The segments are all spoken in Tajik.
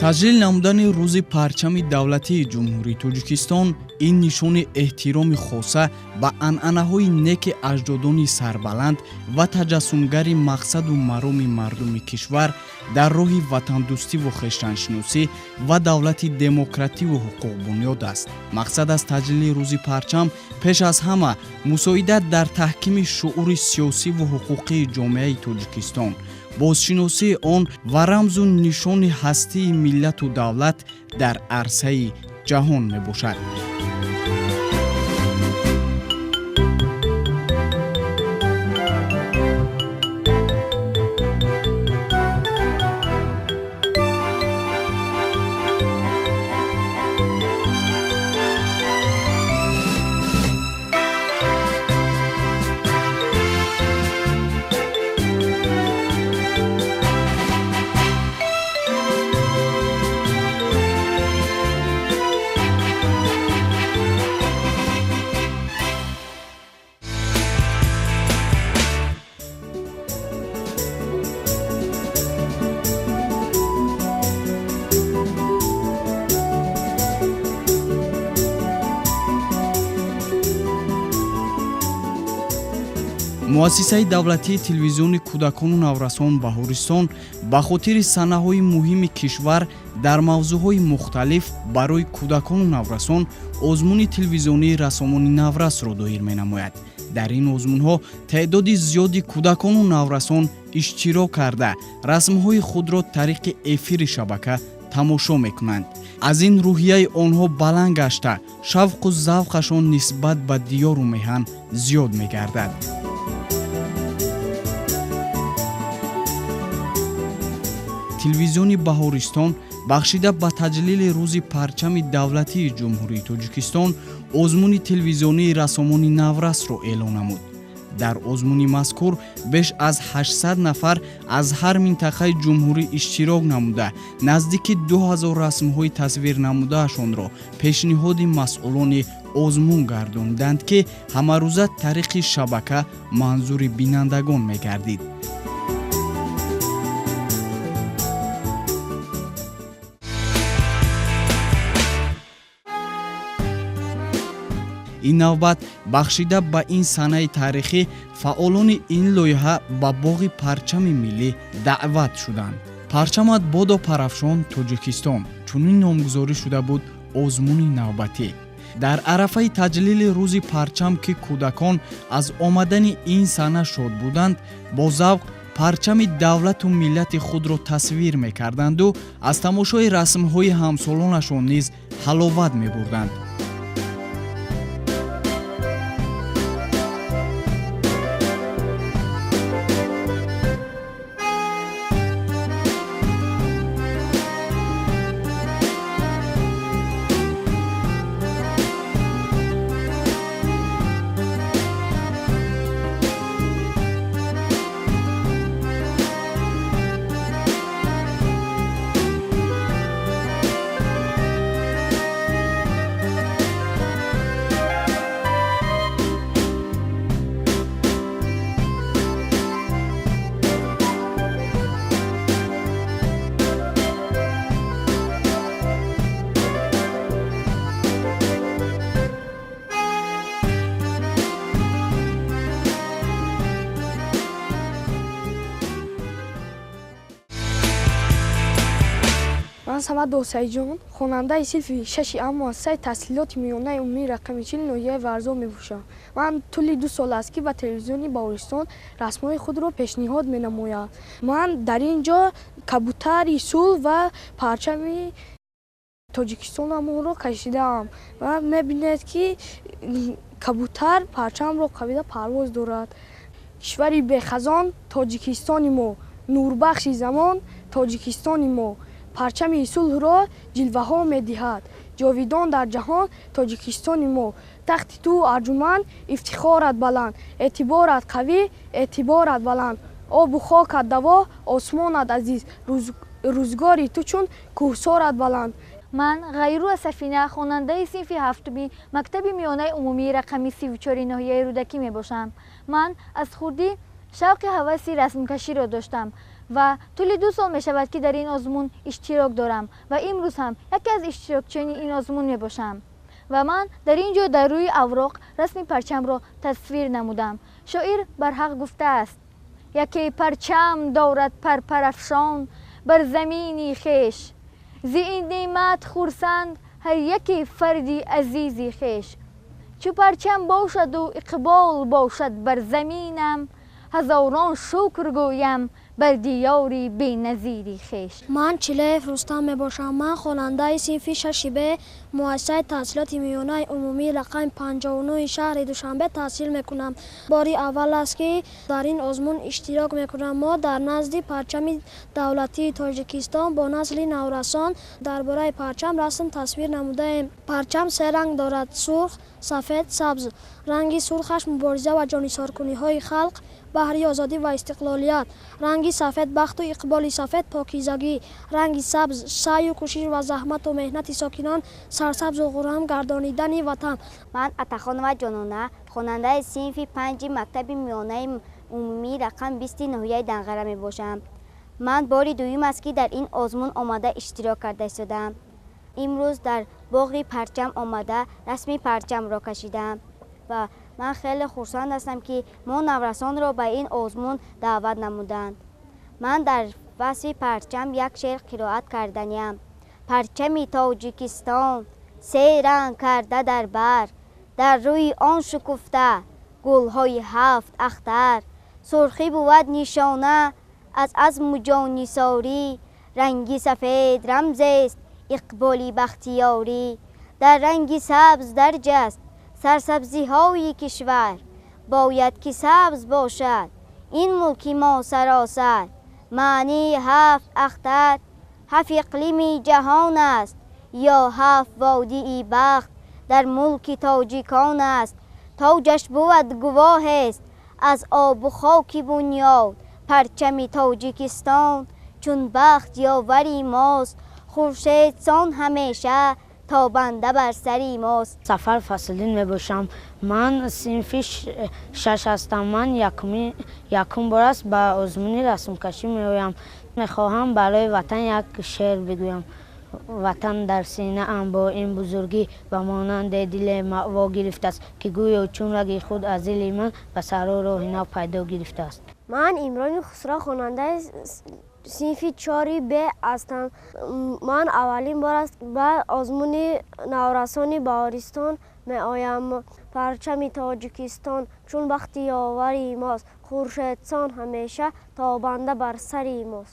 Таҷлил намудани рӯзи парчами давлатии Ҷумҳурии Тоҷикистон ин нишони эҳтироми хоса ба анъанаҳои неки аҷдодони сарбаланд ва таҷассумгари мақсаду мароми мардуми кишвар дар роҳи ватандӯстиву хештаншиносӣ ва давлати демокративу ҳуқуқбунёд аст. Мақсад аз таҷлили рӯзи парчам пеш аз ҳама мусоидат дар таҳкими шуури сиёсиву ҳуқуқии ҷомеаи Тоҷикистон, бозшиносии он ва рамзу нишони ҳастии миллату давлат дар арсаи ҷаҳон мебошад. Муассисаи давлатии телевизиони кӯдакону наврасон Баҳористон ба хотири санаҳои муҳими кишвар дар мавзӯъҳои мухталиф барои кӯдакону наврасон озмуни телевизионии рассомони наврасро доир менамояд. Дар ин озмунҳо теъдоди зиёди кӯдакону наврасон иштирок карда, расмҳои худро тариқи эфири шабака тамошо мекунанд. Аз ин рӯҳияи онҳо баланд гашта, шавқу завқашон нисбат ба диёру меҳан зиёд мегардад. Телевизиони Баҳористон бахшида ба таҷлили рӯзи парчами давлатии Ҷумҳурии Тоҷикистон озмуни телевизионии рассомони наврасро эълон намуд. Дар озмуни мазкур беш аз 800 нафар аз ҳар минтақаи ҷумҳурӣ иштирок намуда, наздики 2000 расмҳои тасвирнамудаашонро пешниҳоди масъулони озмун гардониданд, ки ҳамарӯза тариқи шабака манзури бинандагон мегардид. Ин навбат бахшида ба ин санаи таърихӣ фаъолони ин лоиҳа ба боғи парчами миллӣ даъват шуданд. Парчамат бодо парафшон Тоҷикистон чунин номгузорӣ шуда буд озмуни навбатӣ. Дар арафаи таҷлили рӯзи парчам, ки кӯдакон аз омадани ин сана шод буданд, бо завқ парчами давлату миллати худро тасвир мекарданду аз тамошои расмҳои ҳамсолонашон низ ҳаловат мебурданд. Ман Самад Досаиҷон, хонандаи синфи шаши А муассисаи таҳсилоти миёнаи умумии рақами 40 ноҳияи Варзоб мебошам. Ман тӯли 2 сол аст, ки ба телевизиони Баҳористон расмҳои худро пешниҳод менамоям. Ман дар ин ҷо кабутари сулҳ ва парчами Тоҷикистонамонро кашидаам ва мебинед, ки кабутар парчамро қабида парвоз дорад. Кишвари бехазон Тоҷикистони мо, нурбахши замон Тоҷикистони мо, парчами сулҳро ҷилваҳо медиҳад, ҷовидон дар ҷаҳон Тоҷикистони мо. Тахти ту арҷуманд, ифтихорат баланд, эътиборат қавӣ, эътиборат баланд, обу хокат даво, осмонат азиз, рӯзгори ту чун кӯҳсорат баланд. Ман Ғайруа Сафина, хонандаи синфи ҳафтуми мактаби миёнаи умумии рақами 34 ноҳияи Рӯдакӣ мебошам. Ман аз хурдӣ шавқи ҳаваси расмкаширо доштам Ва тӯли 2 сол мешавад, ки дар ин озмун иштирок дорам ва имрӯз ҳам яке аз иштирокчиёни ин озмун мебошам. Ва ман дар ин ҷо дар рӯи авроқ расми парчамро тасвир намудам. Шоир барҳақ гуфтааст: яке парчам дорад парпарафшон бар замини хеш, зи ин неъмат хурсанд ҳар яке фарди азизи хеш. Чу парчам бошаду иқбол бошад бар заминам, ҳазорон шукр гӯям бар диёри беназири хеш. Ман Чилаев Рустам мебошам. Ман хонандаи синфи 6 Б муассисаи таҳсилоти миёнаи умумии рақами 59 шаҳри Душанбе таҳсил мекунам. Бори аввал аст, ки дар ин озмун иштирок мекунам. Мо дар назди парчами давлатии Тоҷикистон бо насли наврасон дар бораи парчам расм тасвир намудаем. Парчам се ранг дорад: сурх, сафед, сабз. Ранги сурхаш мубориза ва ҷонисоркуниҳои халқ баҳри озодӣ ва истиқлолият, ранги сафед бахту иқболи сафед покизагӣ, ранги сабз саъю кӯшиш ва заҳмату меҳнати сокинон сарсабзу ғурам гардонидани ватан. Ман Атахонова Ҷонона, хонандаи синфи 5 мактаби миёнаи умумии рақам 20 ноҳияи Данғара мебошам. Ман бори дуюм аст, ки дар ин озмун омада иштирок карда истодаам. Имрӯз дар боғи парчам омада расми парчамро кашидам ва ман хеле хурсанд ҳастам, ки мо наврасонро ба ин озмун даъват намуданд. Ман дар васфи парчам як шеър қироат карданиям. Парчами Тоҷикистон се ранг карда дар бар, дар рӯи он шукуфта гулҳои 7 ахтар. Сурхӣ бувад нишона аз азму ҷоннисорӣ, ранги сафед рамзест иқболи бахтиёрӣ. Дар ранги сабз дарҷ аст сарсабзиҳои кишвар, бояд ки сабз бошад ин мулки мо саросар. Маънии 7 ахтар 7 иқлими ҷаҳон аст, ё 7 водии бахт дар мулки тоҷикон аст. Тоҷаш бувад гувоҳест аз обу хоки бунёд, парчами Тоҷикистон чун бахт ёвари мост. Хуршедсон ҳамеша тобанда бар сари мост. Сафар Фаслиддин мебошам. Ман синфи 6 ҳастам. Ман якум бор аст ба озмуни расмкашӣ меоям. Мехоҳам барои ватан як шеър бигӯям. Ватан дар синаам бо ин бузургӣ ба монанди диле маъво гирифтааст, ки гӯё чун раги худ аз дили ман ба саро роҳи нав пайдо гирифтааст. Ман Имрони Хусро, хонандаи синфи 4 Б ҳастам. Ман аввалин бор аст ба озмуни наврасони Баҳористон меоям. Парчами Тоҷикистон чун бахти ёвари мост, хуршедсон ҳамеша тобанда бар сари мост.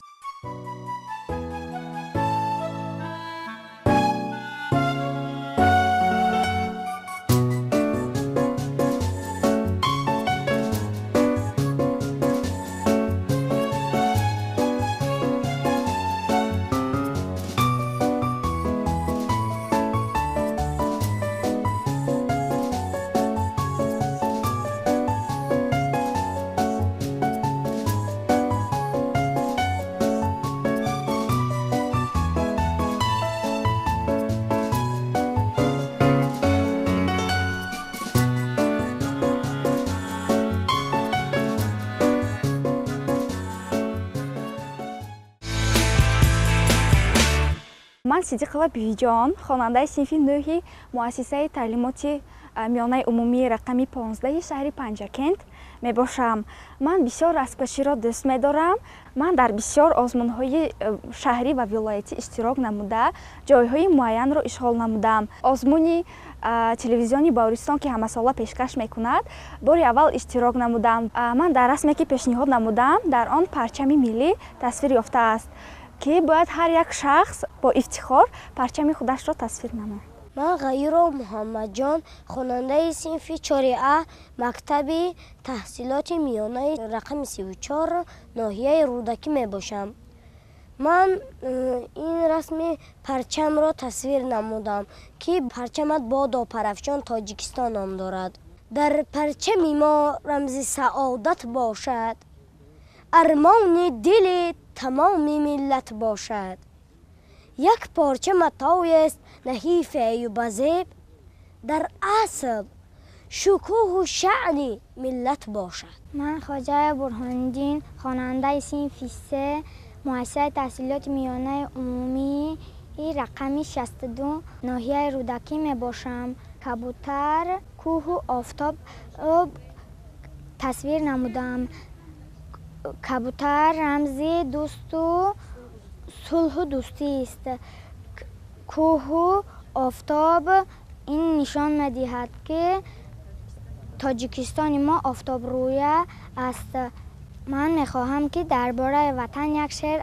Ман Сидиқова Бибиҷон, хонандаи синфи 9 муассисаи таълимоти миёнаи умумии рақами 15 шаҳри Панҷакент мебошам. Ман бисёр расмкаширо дӯст медорам. Ман дар бисёр озмунҳои шаҳрӣ ва вилоятӣ иштирок намуда, ҷойҳои муайянро ишғол намудам. Озмуни телевизиони Баҳористон, ки ҳамасола пешкаш мекунад, бори аввал иштирок намудам. Ман дар расме, ки пешниҳод намудам, дар он парчами миллӣ тасвир ёфтааст, ки бояд ҳар як шахс бо ифтихор парчами худашро тасвир намояд. Ман Ғайюров Муҳаммадҷон, хонандаи синфи 4 А мактаби таҳсилоти миёнаи рақами 34 ноҳияи Рӯдакӣ мебошам. Ман ин расми парчамро тасвир намудам, ки парчамат бодо парафшон Тоҷикистон ном дорад. Дар парчами мо рамзи саодат бошад, армони дили тамоми миллат бошад. Як порча матоест наҳифею ба зеб, дар асл Шукӯҳу шаъни миллат бошад. Ман Хоҷаев Бурҳониддин, хонандаи синфи се муассисаи таҳсилоти миёнаи умумии рақами 62 ноҳияи Рӯдакӣ мебошам. Кабутар, кӯҳу офтоб тасвир намудам. Кабутар рамзи дӯсту сулҳу дӯстист. Кӯҳу офтоб ин нишон медиҳад, ки Тоҷикистони мо офтобрӯя аст. Ман мехоҳам, ки дар бораи ватан як шеър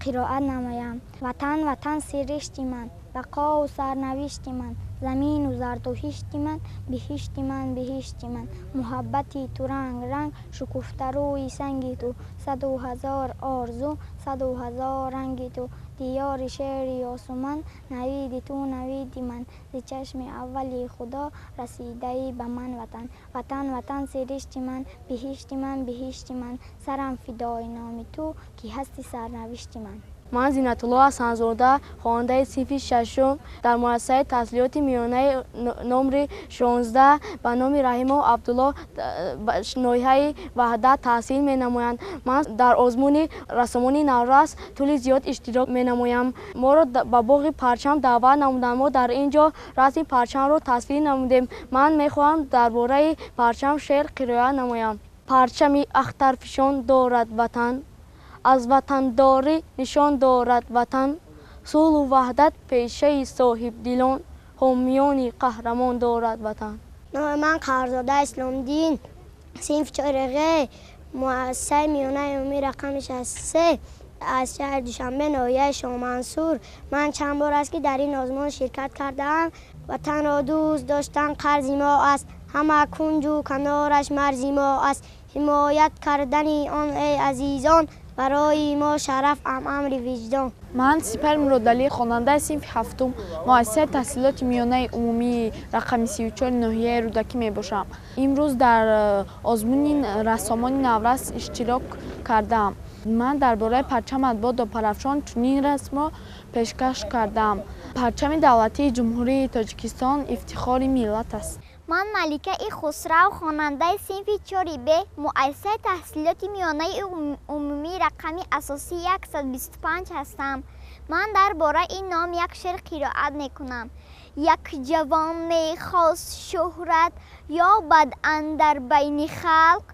қироат намоям. Ватан, ватан сиришти ман, бақову сарнавишти ман, замину зардуҳишти ман, биҳишти ман, биҳишти ман. Муҳаббати ту ранг ранг, шукуфтарӯи санги ту, саду ҳазор орзу, саду ҳазор ранги ту. Диёри шеъри ёсуман, навиди ту, навиди ман, зи чашми аввали Худо расидаи ба ман ватан. Ватан, ватан сиришти ман, биҳишти ман, биҳишти ман, сарам фидои номи ту, ки ҳасти сарнавишти ман. Ман Зинатулло Ҳасанзода, хонандаи синфи шашум дар муассисаи таҳсилоти миёнаи номри 16 ба номи Раҳимов Абдулло ноҳияи Ваҳдат таҳсил менамоянд. Ман дар озмуни рассомони наврас тӯли зиёд иштирок менамоям. Моро ба боғи парчам даъват намуданд. Мо дар ин ҷо расми парчамро тасвир намудем. Ман мехоҳам дар бораи парчам шеър қироат намоям. Парчами ахтарфишон дорад ватан, аз ватандорӣ нишон дорад ватан, сулҳу ваҳдат пешаи соҳибдилон, ҳомиёни қаҳрамон дорад ватан. Номи ман Қарзода Исломдин, синфи чореғ, муассисаи миёнаи умумии рақами 63 аз шаҳри Душанбе, ноҳияи Шоҳмансур. Ман чанд бор аст, ки дар ин озмун ширкат кардаам. Ватанро дӯст доштан қарзи мо аст, ҳама кунҷу канораш марзи мо аст. Ҳимоят кардани он, эй азизон, барои мо шараф ам амри виҷдон. Ман Сипар Муродалӣ, хонандаи синфи ҳафтум муассисаи таҳсилоти миёнаи умумии рақами 34 ноҳияи Рӯдакӣ мебошам. Имрӯз дар озмуни рассомони наврас иштирок кардаам. Ман дар бораи парчам бодо парафшон чунин расмро пешкаш кардаам. Парчами давлатии Ҷумҳурии Тоҷикистон ифтихори миллат аст. Ман Маликаи Хусрав, хонандаи синфи чори Б муассисаи таҳсилоти миёнаи умумии рақами асосии 125 ҳастам. Ман дар бораи ин ном як шеър қироат мекунам. Як ҷавон мехост шӯҳрат ёбад андар байни халқ,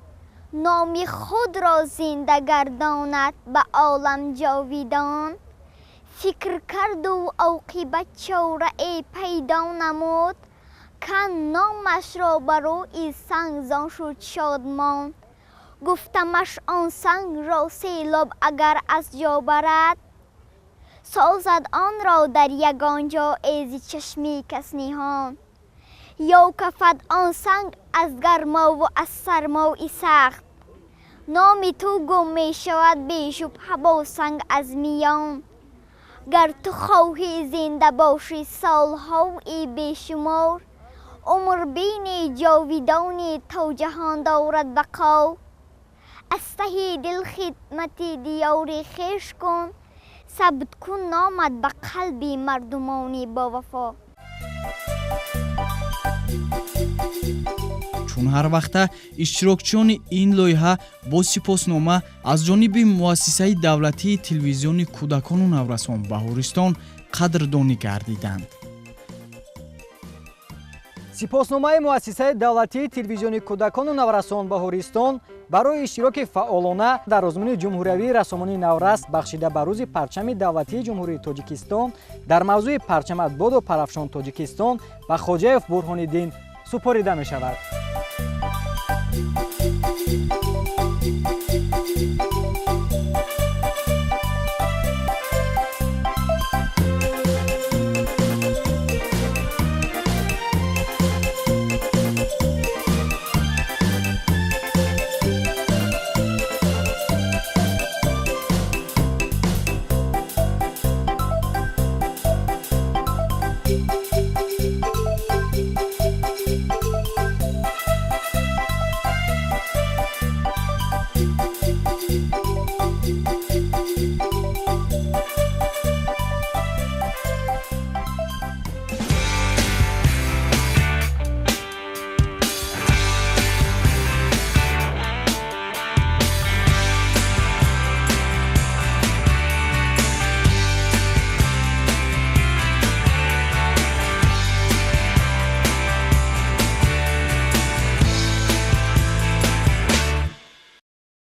номи худро зинда гардонад ба олам ҷовидон. Фикр карду оқибат чорае пайдо намуд, кан номашро ба рӯи санг зон шуд шодмон. Гуфтамаш он сангро селоб агар аз ҷо барад, созад онро дар ягон ҷо эзи чашми кас ниҳон. Ё кафад он санг аз гармову аз сармои сахт, номи ту гум мешавад бешубҳа бо санг аз миён. Гар ту хоҳӣ зинда бошӣ солҳои бешумор, умр бини ҷовидонӣ то ҷаҳон дорад бақо. Аз таҳи дил хидмати диёри хеш кун, сабт кун номат ба қалби мардумони бовафо. Чун ҳар вақта иштирокчиёни ин лоиҳа бо сипоснома аз ҷониби муассисаи давлатии телевизиони кӯдакону наврасон Баҳористон қадрдонӣ гардиданд. Сипосномаи муассисаи давлатии телевизиони кӯдакону наврасон Баҳористон барои иштироки фаъолона дар озмуни ҷумҳуриявии рассомонии наврас бахшида ба рӯзи парчами давлатии Ҷумҳурии Тоҷикистон дар мавзӯи парчамат бодо парафшон Тоҷикистон ба Хоҷаев Бурҳониддин супорида мешавад.